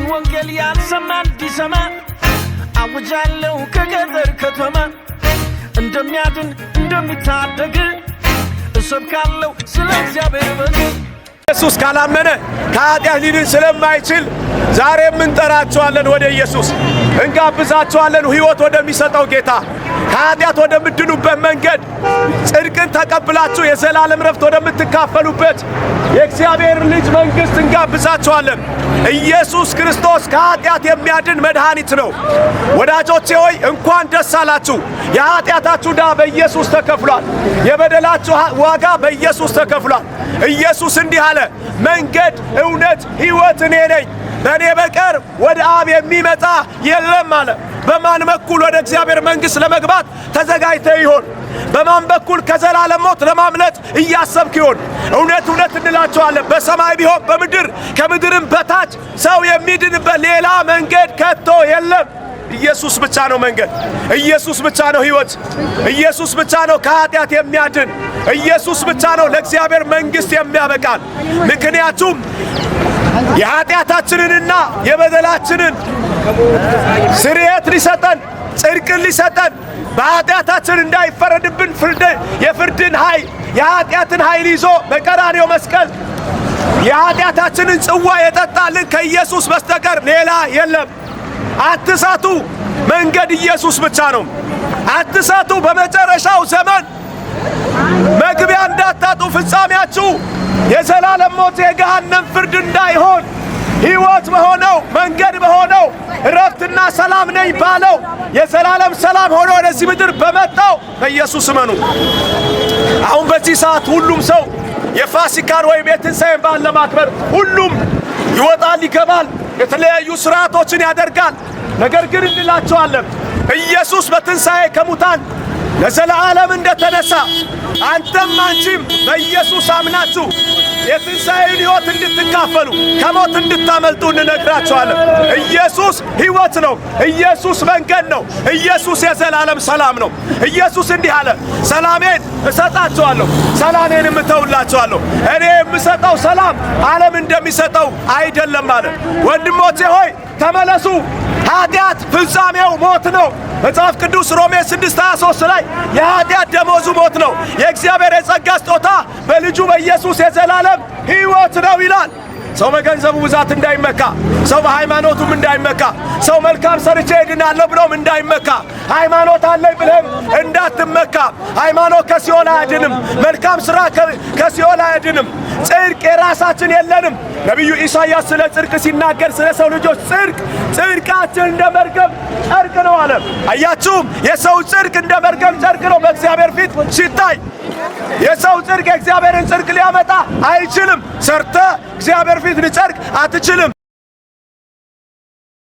ይህን ወንጌል ያልሰማ እንዲሰማ አውጃለሁ ከገጠር ከተማ። እንደሚያድን እንደሚታደግ እሰብካለሁ ስለ እግዚአብሔር በግ። ኢየሱስ ካላመነ ከኃጢአት ሊድን ስለማይችል ዛሬም እንጠራችኋለን፣ ወደ ኢየሱስ እንጋብዛችኋለን። ሕይወት ወደሚሰጠው ጌታ፣ ከኃጢአት ወደምትድኑበት መንገድ፣ ጽድቅን ተቀብላችሁ የዘላለም ረፍት ወደምትካፈሉበት የእግዚአብሔር ልጅ መንግሥት እንጋብዛችኋለን። ኢየሱስ ክርስቶስ ከኃጢአት የሚያድን መድኃኒት ነው። ወዳጆቼ ሆይ፣ እንኳን ደስ አላችሁ። የኃጢአታችሁ ዕዳ በኢየሱስ ተከፍሏል። የበደላችሁ ዋጋ በኢየሱስ ተከፍሏል። ኢየሱስ እንዲህ አለ፣ መንገድ፣ እውነት፣ ሕይወት እኔ ነኝ፣ በእኔ በቀር ወደ አብ የሚመጣ የለም አለ። በማን በኩል ወደ እግዚአብሔር መንግሥት ለመግባት ተዘጋጅተህ ይሆን? በማን በኩል ከዘላለም ሞት ለማምለጥ እያሰብክ ይሆን? እውነት እውነት እንላችኋለን፣ በሰማይ ቢሆን በምድር ከምድርም በታች ሰው የሚድንበት ሌላ መንገድ ከቶ የለም። ኢየሱስ ብቻ ነው መንገድ። ኢየሱስ ብቻ ነው ሕይወት። ኢየሱስ ብቻ ነው ከኃጢአት የሚያድን። ኢየሱስ ብቻ ነው ለእግዚአብሔር መንግሥት የሚያበቃን። ምክንያቱም የኃጢአታችንንና የበደላችንን ስርየት ሊሰጠን፣ ጽድቅን ሊሰጠን፣ በኃጢአታችን እንዳይፈረድብን የፍርድን ኃይል፣ የኃጢአትን ኃይል ይዞ በቀራንዮ መስቀል የኃጢአታችንን ጽዋ የጠጣልን ከኢየሱስ በስተቀር ሌላ የለም። አትሳቱ፣ መንገድ ኢየሱስ ብቻ ነው። አትሳቱ፣ በመጨረሻው ዘመን መግቢያ እንዳታጡ፣ ፍጻሜያችሁ የዘላለም ሞት የገሃነም ፍርድ እንዳይሆን፣ ሕይወት በሆነው፣ መንገድ በሆነው፣ እረፍትና ሰላም ነኝ ባለው፣ የዘላለም ሰላም ሆኖ ወደዚህ ምድር በመጣው በኢየሱስ እመኑ። አሁን በዚህ ሰዓት ሁሉም ሰው የፋሲካን ወይም የትንሣኤን በዓል ለማክበር ሁሉም ይወጣል፣ ይገባል፣ የተለያዩ ስርዓቶችን ያደርጋል። ነገር ግን እንላቸዋለን፣ ኢየሱስ በትንሣኤ ከሙታን ለዘላለም እንደተነሳ አንተም አንቺም በኢየሱስ አምናችሁ የትንሣኤን ሕይወት እንድትካፈሉ፣ ከሞት እንድታመልጡ እንነግራችኋለን። ኢየሱስ ሕይወት ነው። ኢየሱስ መንገድ ነው። ኢየሱስ የዘላለም ሰላም ነው። ኢየሱስ እንዲህ አለ፣ ሰላሜን እሰጣችኋለሁ፣ ሰላሜንም እተውላችኋለሁ። እኔ የምሰጠው ሰላም ዓለም እንደሚሰጠው አይደለም አለ። ወንድሞቼ ሆይ፣ ተመለሱ። ኃጢአት ፍጻሜው ሞት ነው። መጽሐፍ ቅዱስ ሮሜ 6:23 ላይ የኃጢአት ደመወዙ ሞት ነው፣ የእግዚአብሔር የጸጋ ስጦታ በልጁ በኢየሱስ የዘላለም ሕይወት ነው ይላል። ሰው በገንዘቡ ብዛት እንዳይመካ፣ ሰው በሃይማኖቱም እንዳይመካ፣ ሰው መልካም ሰርቼ እድናለሁ ብሎም እንዳይመካ፣ ሃይማኖት አለኝ ብለህም እንዳትመካ። ሃይማኖት ከሲኦል አያድንም። መልካም ሥራ ከሲኦል አያድንም። ጽድቅ የራሳችን የለንም። ነቢዩ ኢሳይያስ ስለ ጽድቅ ሲናገር፣ ስለ ሰው ልጆች ጽድቅ፣ ጽድቃችን እንደ መርገም ጨርቅ ነው አለ። አያችሁም? የሰው ጽድቅ እንደ መርገም ጨርቅ ነው በእግዚአብሔር ፊት ሲታይ። የሰው ጽድቅ የእግዚአብሔርን ጽድቅ ሊያመጣ አይችልም። ሰርተህ እግዚአብሔር ፊት ልትጸድቅ አትችልም።